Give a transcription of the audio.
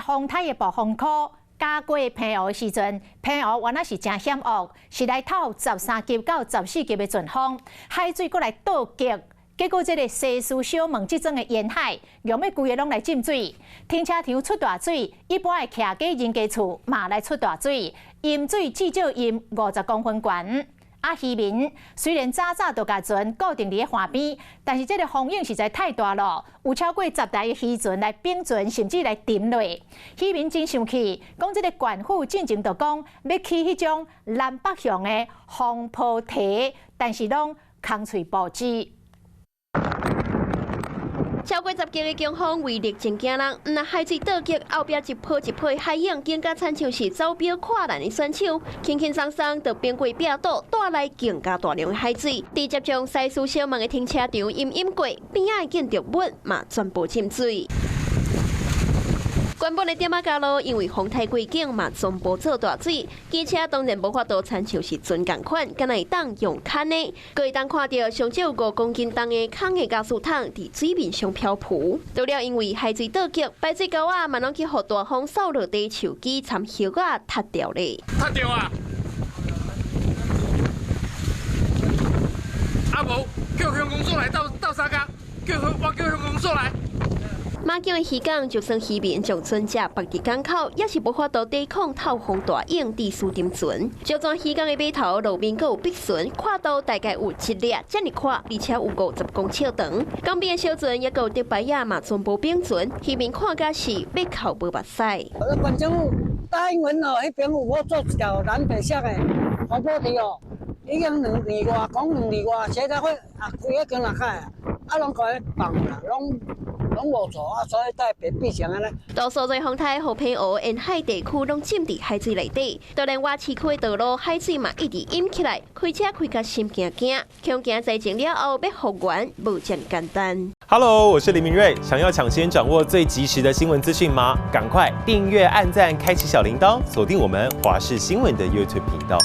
風颱的暴風區經過澎湖的時陣，澎湖原來是誠險惡，是來透13級到14級的陣風，海水閣來倒擊，結果這个西嶼小門這陣的沿海，用欲規个攏來浸水，停車場出大水，一般的徛家人家厝嘛來出大水，淹水至少淹50公分懸。啊，漁民雖然早早就共船固定佇咧岸邊，但是這个風湧實在太大了，有超過10台的漁船來並船，甚至來沉落。漁民真生氣，講這个縣府進前就講欲起彼種南北向的防波堤，但是攏空喙無舌。超過10級的強風威力真驚人，毋但海水倒擊，後壁一波一波的海湧，更加親像是走標跨欄的選手，輕輕鬆鬆就橫過壁堵，帶來更加大量的海水。佇接觸西嶼小門的停車場淹淹過，邊仔的建築物嘛全部浸水。原本的點仔加路，因為風太過勁嘛，全部做大水。機車當然無法度親像是船仝款，敢若會當用牽的。閣會當看著上少5公斤重的空的膠水桶佇水面上漂浮。除了因為海水倒擊，排水溝仔嘛攏去予大風掃落地，樹枝摻葉仔塌掉咧。塌掉啊！啊無，叫鄉公所來鬥鬥相共，叫我叫鄉公所來。馬廄的漁港，就算漁民將船隻縛佇港口，也是無法度抵抗透風大湧致死沉船。石泉漁港的碼頭路面閣有逼船，跨度大概有一掠遮爾闊，而且有50公尺長。港邊的小船也閣有竹排仔嘛，全部並船，漁民看甲是欲哭無目屎。縣政府答應阮哦，彼邊有欲做一條藍白色的防波堤哦，已經2年外，講2年外，現在會啊開彼間也開啊，啊攏共伊放啦，攏。攏無做啊，所以才會變成按呢。多數在風颱予澎湖沿海地區攏浸佇海水內底，就連外市區的道路海水嘛一直淹起來，開車開甲心驚驚，恐驚災情了後欲復原無遮爾簡單。 Hello，我是林明瑞，想要搶先掌握最及時的新聞資訊嗎？趕快訂閱、按讚、開啟小鈴鐺，鎖定我們華視新聞的 YouTube 頻道。